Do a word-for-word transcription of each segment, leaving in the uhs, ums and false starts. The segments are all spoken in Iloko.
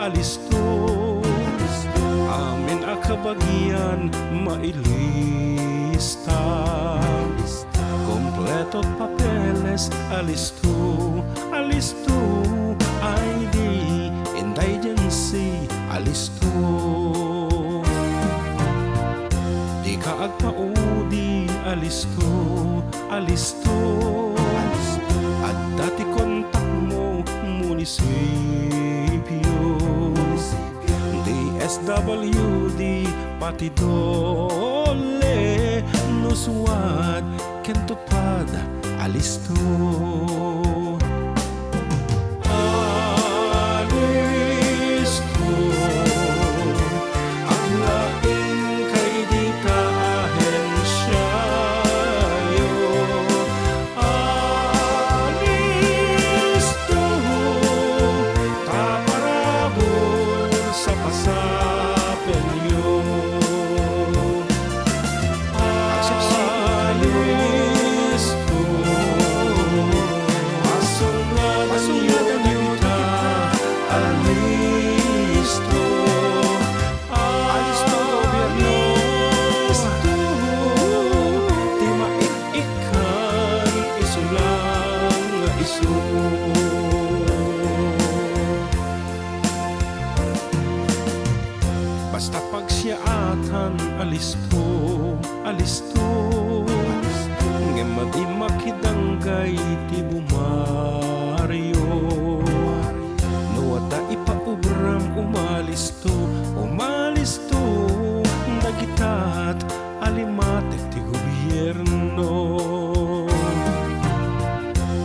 alisto. Amin a kabagian mailista. Kompleto papeles, alisto, alisto. I D, indigency, alisto. Dika agpaudi, alisto, alisto. Adda ti kontakmo, munisipio. D S W D, pati DOLE, NUSWAD, ken TUPAD, alisto. Alisto, aglaing kay dita ahensiayo. Alisto, ta parabur sa pasapenyo. Alisto, pasungadanyo ta, alisto. Alisto, gobyerno. Alisto, ti maik-ikkan, isu lang nga isu. Basta pagsiaatan, alisto, alisto. Ngem a di makidanggay ti bumario. No adda ipaubram, umalisto, umalisto. Dagitat a limatek ti gobierno.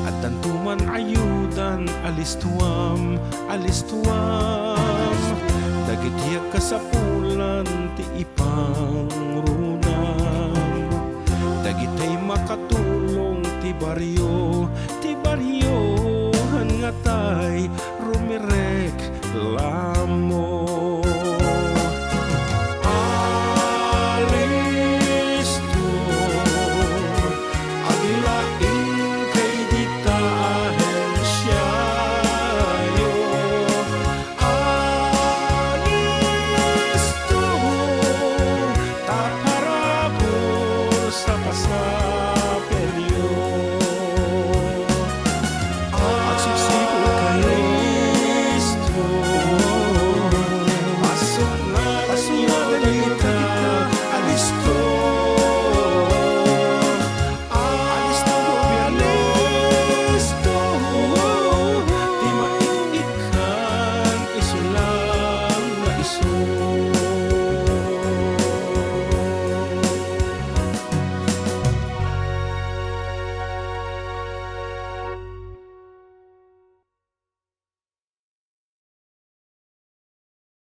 Addanto man ayudan, alistuam, alistuam. Dagiti agkasapulan ti ipangrunam. Dagiti makatulong ti bario, ti bario, han ngatay rumirek lang.